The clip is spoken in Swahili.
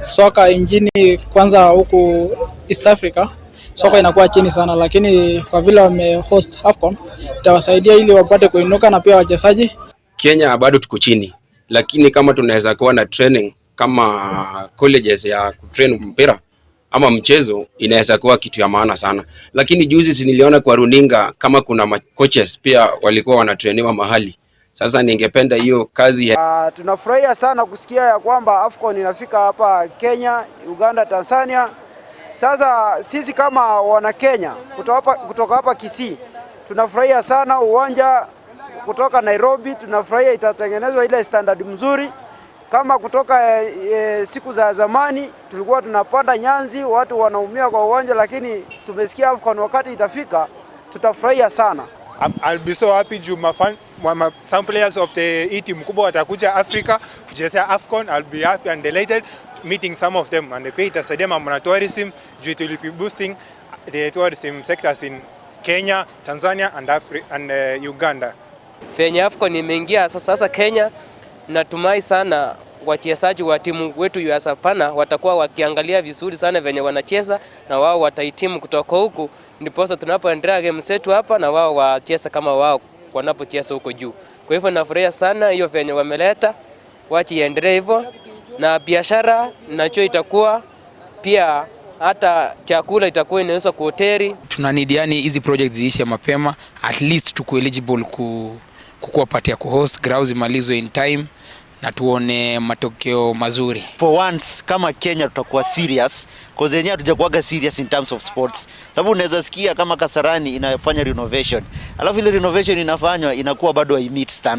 Soka nchini kwanza huku East Africa soka inakuwa chini sana, lakini kwa vile wame host AFCON itawasaidia ili wapate kuinuka na pia wachezaji. Kenya bado tuko chini, lakini kama tunaweza kuwa na training kama colleges ya kutrain mpira ama mchezo inaweza kuwa kitu ya maana sana. Lakini juzi si niliona kwa runinga kama kuna coaches pia walikuwa wanatrainiwa mahali. Sasa ningependa hiyo kazi ya. Tunafurahia sana kusikia ya kwamba AFCON inafika hapa Kenya, Uganda, Tanzania. Sasa sisi kama wana Kenya kutoka hapa Kisii tunafurahia sana uwanja kutoka Nairobi, tunafurahia itatengenezwa ile standard mzuri kama kutoka siku za zamani tulikuwa tunapanda nyasi, watu wanaumia kwa uwanja, lakini tumesikia AFCON wakati itafika tutafurahia sana. I'll be so happy juu some players of the hii team kubwa watakuja Africa kuchezea AFCON. I'll be happy and delighted meeting some of them, and pia itasaidia mambo na tourism juu it will be boosting the tourism sectors in Kenya, Tanzania and Uganda. Venye AFCON imeingia sasa Kenya, natumai sana wachezaji wa timu wetu ya Shabana watakuwa wakiangalia vizuri sana venye wanacheza na wao watahitimu kutoka huku, ndiposa tunapoendelea game zetu hapa na wao wacheza kama wao wanapocheza huko juu. Kwa hivyo nafurahia sana hiyo venye wameleta, wache iendelee hivyo, na biashara nacho itakuwa pia, hata chakula itakuwa inaweza kwa hoteli. Tuna need yani hizi projects ziishe mapema, at least tuko eligible kukuwa part ya kuhost, grounds imalizwe in time na tuone matokeo mazuri. For once kama Kenya tutakuwa serious, cause yenyewe hatujakuwaga serious in terms of sports, sababu unaweza sikia kama Kasarani inafanya renovation, alafu ile renovation inafanywa inakuwa bado hai meet standard.